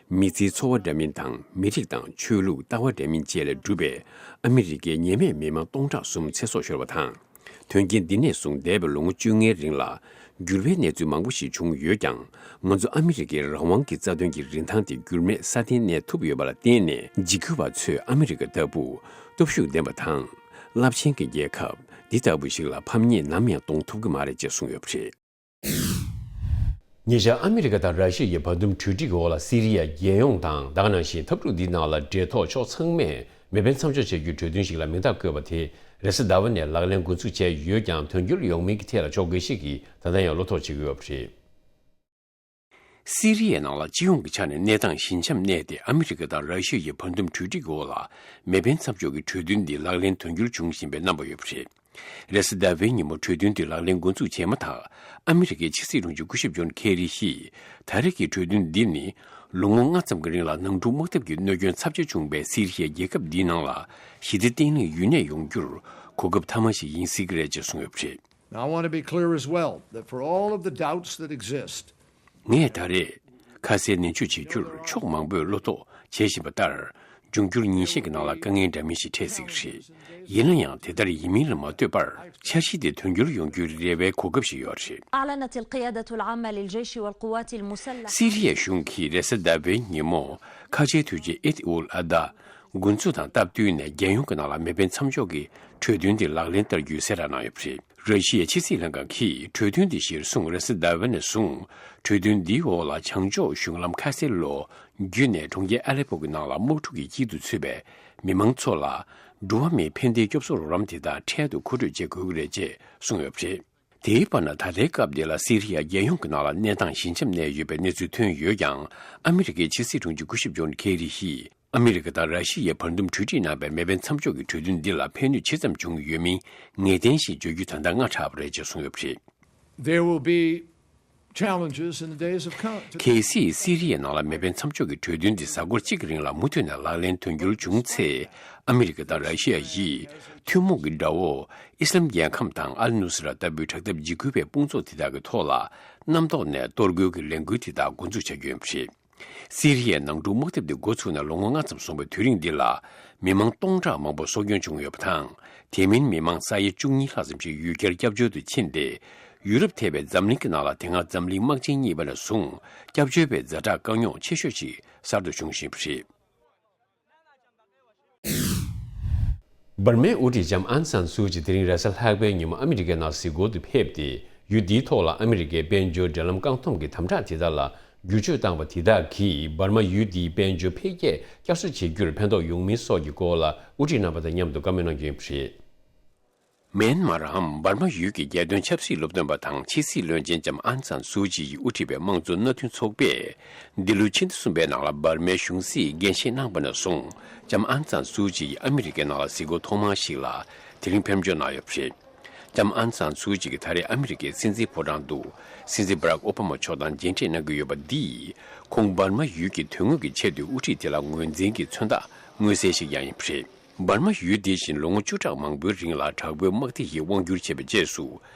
མི་ཚེའི་འཚོ་བ་འདྲ་མིན་དང་། མི་རིགས་དང་ཆོས་ལུགས་ལྟ་བ་འདྲ་མིན་བཅས་ལས་གྲུབ་པའི་ཨ་མི་རི་ཀའི་ཉེས་མེད་མི་མང་སྟོང་ཕྲག་གསུམ་ཚེ་སྲོག་ཤོར་བ་དང་། དོན་རྐྱེན་འདི་ནས་བཟུང་འདས་པའི་ལོ་ངོ་བཅོ་ལྔའི་རིང་ལ་འགྱུར་བའི་གནས་ཚུལ་མང་པོ་ཞིག་བྱུང་ཡོད་ཀྱང་། ང་ཚོ་ཨ་མི་རི་ཀའི་རང་དབང་གི་རྩ་དོན་གྱི་རིན་ཐང་དེ་འགྱུར་མེད་སྲ་བརྟན་གནས་ཐུབ་ཡོད་པ་ལ་བརྟེན་ནས། འཇིགས་སྐུལ་བ་ཚོས་ཨ་མི་རི་ཀ་ལྟ་བུ་སྟོབས་ཤུགས་ལྡན་པ་དང་། རླབས་ཆེན་གྱི་རྒྱལ་ཁབ་འདི་ལྟ་བུ་ཞིག་ལ་ཕམ་ཉེས་ནམ་ཡང་གཏོང་ཐུབ་ཀྱི་མ་རེད་ཅེས་གསུངས་ཡོད་པ་རེད། ཉེ་ཆར་ཨ་མི་རི་ཀ་དང་ར་ཤི་ཡའི་བར་འདུམ་གྲོས་འགྲིག་འོག་ལ་སི་རི་ཡ་རྒྱལ་ཡོངས་དང་། ད་ག་ནང་བཞིན་འཐབ་འཁྲུག་འདིའི་ནང་ལ་འབྲེལ་ཐོགས་ཕྱོགས་ཚང་མས་མེ་འཕེན་མཚམས་འཇོག་བྱ་རྒྱུའི་གྲོས་མཐུན་ཞིག་ལ་མིང་རྟགས་བཀོད་པ་དེ་རེས་གཟའ་ཟླ་བ་ནས་ལག་ལེན་འགོ་འཛུགས་བྱས་ཡོད་ཀྱང་། དོན་འཁྱོལ་ཡོང་མིན་གྱི་ཐད་ལ་ཕྱོགས་འགའ་ཞིག་གིས་ད་ལྟ་ཡང་བློ་དོགས་བྱེད་ཀྱི་ཡོད་པ་རེད། སི་རི་ཡའི་ནང་ལ་སྤྱི་ཡོངས་ཀྱི་ཆ་ནས་གནས་སྟངས་ཞི་འཇམ་གནས་ཏེ། ཨ་མི་རི་ཀ་དང་ར་ཤི་ཡའི་བར་འདུམ་གྲོས་འགྲིག་འོག་ལ་མེ་འཕེན་མཚམས་འཇོག་གི་གྲོས་མཐུན་འདི་ལག་ལེན་དོན་འཁྱོལ་འབྱུང་བཞིན་པའི་རྣམ་པ་ཡོད་པ་རེད། རེས་གཟའ་ཟླ་བའི་ཉིན་མོ་གྲོས་མཐུན་འདི་ལག་ལེན་འགོ་འཛུགས་བྱས་མ་ཐག་ཨ་མི་རི་ཀའི་ཕྱི་སྲིད་དྲུང་ཆེ་སྐུ་ཞབས་ཇོན་ཁེ་རི་ཡིས། ད་རེས་ཀྱི་གྲོས་མཐུན་འདི་ནི་ལོ་ངོ་ལྔ་ཙམ་གྱི་རིང་ལ་ནང་འཁྲུག་དམག་འཐབ་ཀྱི་གནོད་སྐྱོན་ཚབས་ཆེ་བྱུང་བའི་སི་རི་ཡའི་རྒྱལ་ཁབ་འདིའི་ནང་ལ་ཞི་བདེ་བརྟན་ལྷིང་ཡུན་གནས་ཡོང་རྒྱུར་གོ་སྐབས་ཐ་མ་ཞིག་ཡིན་སྲིད་ཀྱི་རེད་ཅེས་གསུངས་ཡོད་པ་རེད། Now, I want to be clear as well that for all of the doubts that exist, ངས་ད་རེས་ཁ་གསལ་ནན་བརྗོད་བྱེད་རྒྱུར། ཕྱོགས་མང་པོས་བློ་དོགས་བྱེད་བཞིན་པ་ལྟར། འབྱུང་འགྱུར་ཉིན་ཤས་ཀྱི་ནང་ལ་དཀའ་ངལ་འདྲ་མིན་ཞིག་འཕྲད་སྲིད་ཀྱི་རེད། ཡིན་ན་ཡང་། དེ་ལྟར་ཡིན་མིན་ལ་མ་ལྟོས་པར། འཆར་གཞི་དེ་དོན་འཁྱོལ་ཡོང་རྒྱུའི་རེ་བའི་གོ་སྐབས་ཤིག་ཡོད་རེད། أعلنت القيادة العامة للجيش والقوات المسلحة. སི་རི་ཡའི་གཞུང་གིས་རེས་གཟའ་ཟླ་བའི་ཉིན་མོ། ཁ་ཆེའི་དོན་གཅོད་ཨེད་ཨུལ་ཨ་ད་འགོ་འཛུགས་དང་སྟབས་བསྟུན་ནས། རྒྱལ་ཡོངས་ཀྱི་ནང་ལ་མེ་འཕེན་མཚམས་འཇོག་གི་གྲོས་མཐུན་དེ་ལག་ལེན་བསྟར་རྒྱུའི་གསལ་བསྒྲགས་གནང་ཡོད་པ་རེད། ར་ཤི་ཡའི་ཕྱི་སྲིད་ལྷན་ཁང་གིས་གྲོས་མཐུན་དེ་གཞིར་བཟུང་རེས་གཟའ་ཟླ་བ་ནས་བཟུང་གྲོས་མཐུན་འདིའི་འོག་ལ་བྱང་ཕྱོགས་གཞུང་ལམ་ཁ་སེལ་ལོ་བརྒྱུད་ནས་གྲོང་ཁྱེར་ཨ་ལེ་པོ་གི་ནང་ལ་དམག་འཁྲུག་གི་དཀྱིལ་དུ་ཚུད་པའི་མི་མང་ཚོ་ལ་འགྲོ་བ་མིའི་ཕན་བདེའི་སྐྱོབ་གསོ་རོགས་རམ་དེ་དག་འཕྲལ་དུ་མཁོ་སྤྲོད་བྱེད་དགོས་ཀྱི་རེད་ཅེས་གསུངས་ཡོད་པ་རེད། དེའི་བར་ན་ད་ལྟའི་སྐབས་འདི་ལ་སི་རི་ཡ་རྒྱལ་ཡོངས་ཀྱི་ནང་ལ་གནས་སྟངས་ཞི་འཇམ་གནས་ཡོད་པའི་གནས་ཚུལ་ཐོན་ཡོད་ཀྱང་། ཨ་མི་རི་ཀའི་ཕྱི་སྲིད་དྲུང་ཆེ་སྐུ་ཞབས་ཇོན་ཁེ་རི་ཡིས་ཨ་མི་རི་ཀ་དང་ར་ཤི་ཡའི་བར་འདུམ་གྲོས་འགྲིག་གནང་བའི་མེ་འཕེན་མཚམས་འཇོག་གི་གྲོས་མཐུན་འདི་ལ་ཕན་ནུས་ཇི་ཙམ་བྱུང་ཡོད་མིན་ངེས་གཏན་ཞིག་བརྗོད་རྒྱུ་ད་ལྟ་སྔ་དྲགས་པ་རེད་ཅེས་གསུངས་ཡོད་པ་རེད། There will be challenges in the days of come. གལ་སྲིད་སི་རི་ཡའི་ནང་ལ་མེ་འཕེན་མཚམས་འཇོག་གི་གྲོས་མཐུན་འདི་གཟའ་འཁོར་གཅིག་གི་རིང་ལ་མུ་མཐུད་ནས་ལག་ལེན་དོན་འཁྱོལ་བྱུང་ཚེ། ཨ་མི་རི་ཀ་དང་ར་ཤི་ཡ་ཡིས་ཐུན་མོང་གི་དགྲ་བོ་ཨི་སི་ལམ་རྒྱལ་ཁམས་དང་ཨལ་ནུ་སི་ར་ལྟ་བུའི་དྲག་འཐབ་འཇིགས་སྐུལ་བའི་དཔུང་ཚོགས་དེ་དག་གི་ཐོག་ལ་རྣམ་རྟོག་ནས་གཏོར་རྒོལ་གྱི་ལས་འགུལ་དེ་དག་འགོ་འཛུགས་བྱ་རྒྱུ་ཡིན་པ་རེད། སི་རི་ཡའི་ནང་འཁྲུག་དམག་འཐབ་དེ་འགོ་ཚུགས་ནས་ལོ་ངོ་ལྔ་ཙམ་སོང་བའི་དུས་རིང་འདི་ལ། མི་མང་སྟོང་ཕྲག་མང་པོ་སྲོག་སྐྱོན་བྱུང་ཡོད་པ་དང་། དེ་མིན་མི་མང་ས་ཡ་བཅུ་གཉིས་ལྷག་ཙམ་ཞིག་ཡུལ་གྱར་སྐྱབས་བཅོལ་དུ་ཕྱིན་ཏེ། ཡུ་རོབ་ཐེ་བའི་འཛམ་གླིང་གི་ནང་ལ་དེ་སྔ་འཛམ་གླིང་དམག་ཆེན་གཉིས་པ་ནས་བཟུང་སྐྱབས་བཅོལ་བའི་ཛ་དྲག་དཀའ་རྙོག་ཆེ་ཤོས་ཤིག་གསར་དུ་བྱུང་བཞིན་པ་རེད། འབར་མའི་དབུ་ཁྲིད་ལྕམ་ཨང་སན་སུའུ་ཅི་དེ་རིང་རེས་གཟའ་ལྷག་པའི་ཉིན་མོ་ཨ་མི་རི་ཀའི་ནང་གཟིགས་སྐོར་དུ་ཕེབས་ཏེ། ཡུལ་འདིའི་ཐོག་ལ་ཨ་མི་རི་ཀའི་དཔལ་འབྱོར་འབྲེལ་ལམ་བཀག་སྡོམ་གྱི་དམ་དྲག་དེ་དག་ལ་བསྒྱུར་བཅོས་བཏང་བ་དེ་དག་གིས་འབར་མ་ཡུལ་འདིའི་དཔལ་འབྱོར་འཕེལ་རྒྱས་བསྐྱར་གསོ་བྱེད་རྒྱུར་ཕན་ཐོགས་ཡོང་མིན་སོགས་ཀྱི་སྐོར་ལ་དབུ་ཁྲིད་རྣམ་པ་དང་མཉམ་དུ་བཀའ་མོལ་གནང་རྒྱུ་ཡིན་པ་རེད། མེན་མར་འམ་འབར་མ་ཡུལ་གྱི་རྒྱལ་དོན་ཆབ་སྲིད་སློབ་སྟོན་པ་དང་ཕྱི་སྲིད་བློན་ཆེན་ལྕམ་ཨང་སན་སུའུ་ཅི་ཡིས་དབུ་ཁྲིད་པའི་དམངས་གཙོ་མནའ་མཐུན་ཚོགས་པས། འདི་ལོའི་ཕྱི་ཟླ་གསུམ་པའི་ནང་ལ་འབར་མའི་གཞུང་སྲིད་འགན་བཞེས་གནང་བ་ནས་བཟུང་ལྕམ་ཨང་སན་སུའུ་ཅི་ཡིས་ཨ་མི་རི་ཀའི་ནང་ལ་གཟིགས་སྐོར་ཐོག་མ་ཞིག་ལ་དེ་རིང་ཕེབས་འབྱོར་གནང་ཡོད་པ་རེད། ལྕམ་ཨང་སན་སུའུ་ཅི་གིས་ད་རེས་ཨ་མི་རི་ཀའི་སྲིད་འཛིན་ཕོ་བྲང་དུ་སྲིད་འཛིན་བྷ་རག་ཨོ་བྷ་མ་མཆོག་དང་མཇལ་འཕྲད་གནང་གི་ཡོད་པ་འདིས། ཁོང་འབར་མ་ཡུལ་གྱི་དོན་དངོས་ཀྱི་ཆེད་དུ་དབུ་ཁྲིད་དེ་ལ་ངོས་འཛིན་གྱི་མཚོན་རྟགས་མངོན་གསལ་ཞིག་ཡང་ཡིན་པ་རེད། འབར་མ་ཡུལ་འདི་བཞིན་ལོ་ངོ་བཅུ་ཕྲག་མང་པོའི་རིང་ལ་དྲག་པོའི་དམག་སྡེ་ཡིས་དབང་བསྒྱུར་བྱས་པའི་རྗེས་སུ།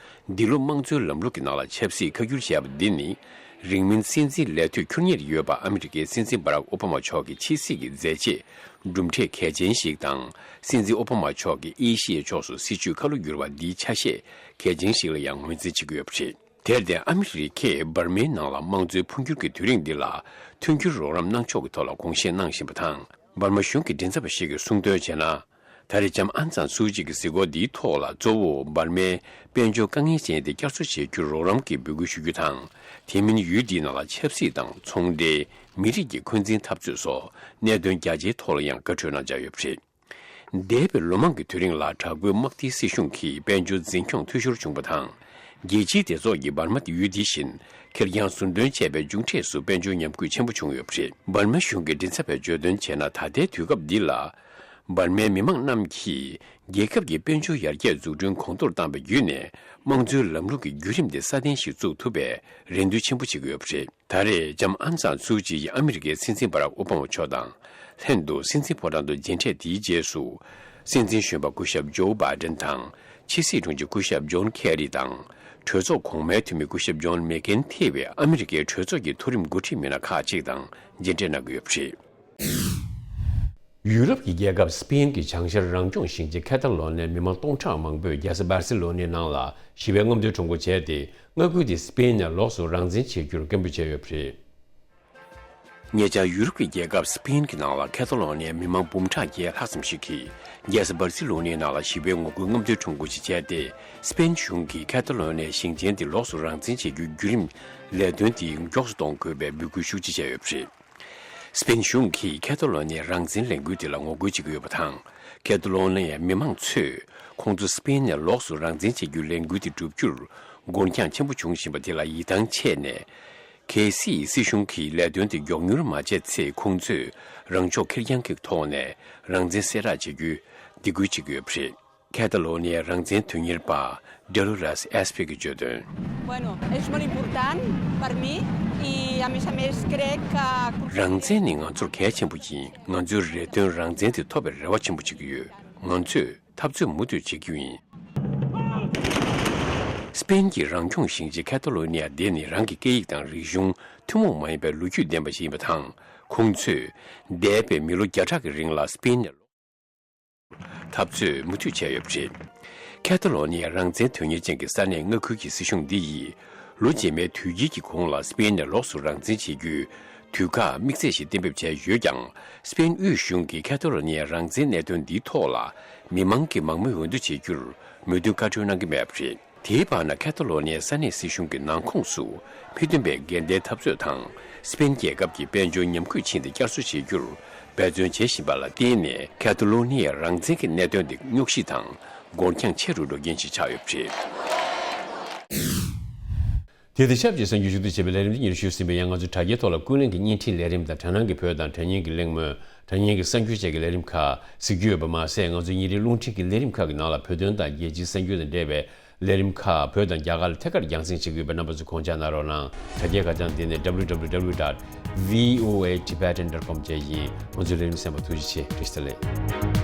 འདི་ལོ་དམངས་གཙོའི་ལམ་ལུགས་ཀྱི་ནང་ལ་ཆབ་སྲིད་ཁ་བསྒྱུར་བྱས་པ་འདི་ནི། རིང་མིན་སྲིད་འཛིན་ལས་དུས་ཁྱོན་ཉེར་ཡོད་པ་ཨ་མི་རི་ཀའི་སྲིད་འཛིན་བྷ་རག་ཨོ་བྷ་མ་མཆོག་གི་ཕྱི་སྲིད་ཀྱི་མཛད་རྗེས་གྲུབ་འབྲས་གལ་ཆེན་ཞིག་དང་། སྲིད་འཛིན་ཨོ་བྷ་མ་མཆོག་གིས་ཨེ་ཤི་ཡའི་ཕྱོགས་སུ་སྲིད་བྱུས་ཁ་ལོ་བསྒྱུར་བ་འདིའི་ཆ་ཤས་གལ་ཆེན་ཞིག་ལ་ཡང་ངོས་འཛིན་བྱེད་ཀྱི་ཡོད་པ་རེད། དེར་བརྟེན་ཨ་མི་རི་ཀས་འབར་མའི་ནང་ལ་དམངས་གཙོའི་འཕོ་འགྱུར་གྱི་དུས་རིང་འདི་ལ་མཐུན་འགྱུར་རོགས་རམ་གནང་ཕྱོགས་ཀྱི་ཐོག་ལ་དགོངས་བཞེས་གནང་བཞིན་པ་དང་། འབར་མ་གཞུང་གི་མགྲིན་ཚབ་པ་ཞིག་གིས་གསུངས་དོན་བྱས་ན། ད་རེས་ལྕམ་ཨང་སན་སུའུ་ཅི་གི་གཟིགས་སྐོར་འདིའི་ཐོག་ལ་གཙོ་བོ་འབར་མའི་དཔལ་འབྱོར་དཀའ་ངལ་ཅན་དེ་བསྐྱར་གསོ་བྱེད་རྒྱུར་རོགས་རམ་གྱི་འབོད་སྐུལ་ཞུ་རྒྱུ་དང་། དེ་མིན་ཡུལ་འདིའི་ནང་ལ་ཆབ་སྲིད་དང་ཚོང་འབྲེལ། མི་རིགས་ཀྱི་འཁོན་འཛིན་འཐབ་རྩོད་སོགས་གནད་དོན་རྒྱ་ཆེའི་ཐོག་ལ་ཡང་བཀའ་འཁྲོལ་གནང་འཆར་ཡོད་པ་རེད། འདས་པའི་ལོ་མང་གི་དུས་རིང་ལ་དྲག་པོའི་དམག་སྡེའི་སྲིད་གཞུང་གིས་དཔལ་འབྱོར་འཛིན་སྐྱོང་འཐུས་ཤོར་བྱུང་བ་དང་། རྒྱལ་སྤྱིའི་སྡེ་ཚོགས་ཀྱིས་འབར་མ་ཡུལ་འདི་བཞིན་ཁེར་རྐྱང་ཟུར་འདོན་བྱས་པའི་མཇུག་འབྲས་སུ་དཔལ་འབྱོར་ཉམས་རྒུད་ཆེན་པོ་བྱུང་ཡོད་པ་རེད། འབར་མ་གཞུང་གི་མགྲིན་ཚབ་པས་བརྗོད་དོན་བྱས་ན། ད་ལྟའི་དུས་སྐབས་འདི་ལ། འབར་མའི་མི་མང་རྣམས་ཀྱིས་རྒྱལ་ཁབ་ཀྱི་དཔལ་འབྱོར་ཡར་རྒྱས་འཛུགས་སྐྲུན་གོང་མཐོར་བཏང་བའི་བརྒྱུད་ནས། དམངས་གཙོའི་ལམ་ལུགས་ཀྱི་བརྒྱུད་རིམ་དེ་སྲ་བརྟན་ཞིག་བཙུགས་ཐུབ་པའི་རེ་འདུན་ཆེན་པོ་བྱེད་ཀྱི་ཡོད་པ་རེད། ད་རེས་ལྕམ་ཨང་སན་སུའུ་ཅི་ཡིས་ཨ་མི་རི་ཀའི་སྲིད་འཛིན་བྷ་རག་ཨོ་བྷ་མ་མཆོག་དང་ལྷན་དུ་སྲིད་འཛིན་ཕོ་བྲང་དུ་མཇལ་འཕྲད་དེའི་རྗེས་སུ། སྲིད་འཛིན་གཞོན་པ་སྐུ་ཞབས་ཇོ་བྷའི་ཌེན་དང་། ཕྱི་སྲིད་དྲུང་ཆེ་སྐུ་ཞབས་ཇོན་ཁེ་རི་དང་། གྲོས་ཚོགས་གོང་མའི་འཐུས་མི་སྐུ་ཞབས་ཇོན་མེག་ཀེན་ཐེ་བའི་ཨ་མི་རི་ཀའི་གྲོས་ཚོགས་ཀྱི་མཐོ་རིམ་འགོ་ཁྲིད་མི་སྣ་ཁག་ཅིག་དང་མཇལ་འཕྲད་གནང་གི་ཡོད་པ་རེད། ཡུ་རོབ་ཀྱི་རྒྱལ་ཁབ་སི་པེན་གྱི་བྱང་ཤར་རང་སྐྱོང་ཞིང་ཆེན་ཁེ་ཐ་ལོ་ནིའི་མི་མང་སྟོང་ཕྲག་མང་པོས་རྒྱལ་ས་སྦར་སི་ལོ་ནིའི་ནང་ལ་ཞི་བའི་རྔམ་སྟོན་ཁྲོམ་སྐོར་བྱས་ཏེ། མངའ་ཁུལ་དེ་སི་པེན་ནས་ལོགས་སུ་རང་བཙན་བྱེད་རྒྱུར་སྐད་འབོད་བྱས་ཡོད་པ་རེད། ཉེ་ཆར་ཡུ་རོབ་ཀྱི་རྒྱལ་ཁབ་སི་པེན་གྱི་ནང་ལ་ཁེ་ཐ་ལོ་ནིའི་མི་མང་འབུམ་ཕྲག་བརྒྱད་ལྷག་ཙམ་ཞིག་གིས་རྒྱལ་ས་སྦར་སི་ལོ་ནིའི་ནང་ལ་ཞི་བའི་ངོ་རྒོལ་རྔམ་སྟོན་ཁྲོམ་སྐོར་ཞིག་བྱས་ཏེ། སི་པེན་གཞུང་གིས་ཁེ་ཐ་ལོ་ནིའི་ཞིང་ཆེན་དེ་ལོགས་སུ་རང་བཙན་བྱེད་རྒྱུའི་བརྒྱུད་རིམ་ལས་དོན་དེ་མགྱོགས་སུ་གཏོང་དགོས་པའི་འབོད་སྐུལ་ཤུགས་ཆེ་བྱས་ཡོད་པ་རེད། སི་པེན་གཞུང་གིས་ཁེ་ཐ་ལོ་ནིའི་རང་བཙན་ལས་འགུལ་དེ་ལ་ངོ་རྒོལ་བྱེད་ཀྱི་ཡོད་པ་དང་། ཁེ་ཐ་ལོ་ནིའི་མི་མང་ཚོས་ཁོང་ཚོ་སི་པེན་ནས་ལོགས་སུ་རང་བཙན་བྱེད་རྒྱུའི་ལས་འགུལ་དེ་བསྒྲུབ་རྒྱུར་འགོར་འགྱངས་ཆེན་པོ་བྱུང་བཞིན་པ་དེ་ལ་ཡིད་ཐང་ཆད་ནས། གལ་སྲིད་སྲིད་གཞུང་གིས་ལས་དོན་དེ་མགྱོགས་མྱུར་མ་བྱས་ཚེ། ཁོང་ཚོས་རང་ཕྱོགས་ཁེར་རྐྱང་གི་ཐོག་ནས་རང་བཙན་གསལ་བསྒྲགས་བྱེད་རྒྱུའི་སྡིགས་སྐུལ་བྱེད་ཀྱི་ཡོད་པ་རེད། ཁེ་ཐ་ལོ་ནི་ཡའི་རང་བཙན་དོན་གཉེར་པ་ཌོ་ལོ་རེས་ཨེས་པི་གིས་བརྗོད་དོན། Bueno, es muy importante para mí y a mí también creo que རང་བཙན་ནི་ང་ཚོར་གལ་ཆེན་པོ་ཡིན། ང་ཚོའི་རེ་འདུན་རང་བཙན་དེ་ཐོབ་པའི་རེ་བ་ཆེན་པོ་བྱེད་ཀྱི་ཡོད། ང་ཚོས་འཐབ་རྩོད་མུ་མཐུད་བྱེད་ཀྱི་ཡིན། སི་པེན་གྱི་རང་སྐྱོང་ཞིང་ཆེན་ཁེ་ཐ་ལོ་ནི་ཡ་དེ་ནི་རང་གི་སྐད་ཡིག་དང་རིག་གཞུང་ཐུན་མོང་མ་ཡིན་པའི་ལོ་རྒྱུས་ལྡན་པ་ཞིག་ཡིན་པ་དང་། ཁོང་ཚོས་འདས་པའི་མི་ལོ་བརྒྱ་ཕྲག་གི་རིང་ལ་སི་པེན་ནས་འཐབ་རྩོད་མུ་མཐུད་བྱས་ཡོད་པ་རེད། ཁེ་ཐ་ལོ་ནི་ཡ་རང་བཙན་དོན་གཉེར་ཅན་གྱི་ས་གནས་མངའ་ཁུལ་གྱི་སྲིད་གཞུང་འདི་ཡིས་ལོ་རྗེས་མའི་དུས་དཀྱིལ་གྱི་གོང་ལ་སི་པེན་ནས་ལོགས་སུ་རང་བཙན་བྱེད་རྒྱུའི་དུས་བཀག་དམིགས་བསལ་ཞིག་གཏན་འབེབས་བྱས་ཡོད་ཀྱང་། སི་པེན་དབུས་གཞུང་གིས་ཁེ་ཐ་ལོ་ནི་ཡ་རང་བཙན་གནད་དོན་འདིའི་ཐོག་ལ་མི་མང་གི་མང་མོས་འོས་བསྡུ་བྱེད་རྒྱུར་མོས་མཐུན་བཀའ་འཁྲོལ་གནང་གི་མེད་པ་རེད། དེའི་བར་ན་ཁེ་ཐ་ལོ་ནི་ཡའི་ས་གནས་སྲིད་གཞུང་གི་ནང་ཁོངས་སུ་ཕུལ་བསྟུན་པའི་འགལ་ཟླའི་འཐབ་རྩོད་དང་། སི་པེན་རྒྱལ་ཁབ་ཀྱི་དཔལ་འབྱོར་ཉམས་རྒུད་ཕྱིན་ཏེ་བསྐྱར་གསོ་བྱེད་རྒྱུར་འབད་བརྩོན་བྱེད་བཞིན་པ་ལ་བརྟེན་ནས། ཁེ་ཐ་ལོ་ནི་ཡའི་རང་བཙན་གྱི་གནད་དོན་དེ་རྙོག་གཞི་དང་འགོར་འགྱངས་ཆེ་རུ་འགྲོ་རྐྱེན་ཞིག་ཆགས་ཡོད་པ་རེད། དེ་དང་ཆབས་ཅིག་གསར་འགྱུར་ཞུ་གཏུག་བྱེད་པའི་ལས་རིམ་འདི་ཉིད་ཞུས་ཟིན་པ་ཡིན། ང་ཚོའི་དྲ་རྒྱའི་ཐོག་ལ་ཀུན་གླེང་གི་བརྙན་འཕྲིན་ལས་རིམ་དང་། དྲ་སྣང་གི་བོད་དང་དྲ་བརྙན་གྱི་གླེང་མོལ། དྲ་བརྙན་གྱི་གསར་འགྱུར་བཅས་ཀྱི་ལས་རིམ་ཁག་གཟིགས་རྒྱུ་ཡོད་པ་མ་ཟད། ང་ཚོའི་ཉིན་རེའི་རླུང་འཕྲིན་གྱི་ལས་རིམ་ཁག་གི་ནང་ལ་བོད་དོན་དང་རྒྱལ་སྤྱིའི་གསར་འགྱུར་དང་འབྲེལ་བའི་ལས་རིམ་ཁག་བོད་དང་རྒྱ་གར་ལ་ཐད་ཀར་རྒྱང་སྲིང་བྱེད་ཀྱི་ཡོད་པས། རྣམ་པ་ཚོས་དགོངས་འཇགས་གནང་རོགས་གནང་། དྲ་རྒྱའི་ཁ་བྱང་འདི་ནི་www dot voatibetan dot com བཅས་ཡིན། ང་ཚོའི་ལས་རིམ་གསན་པར་ཐུགས་རྗེ་ཆེ། བཀྲ་ཤིས་བདེ་ལེགས།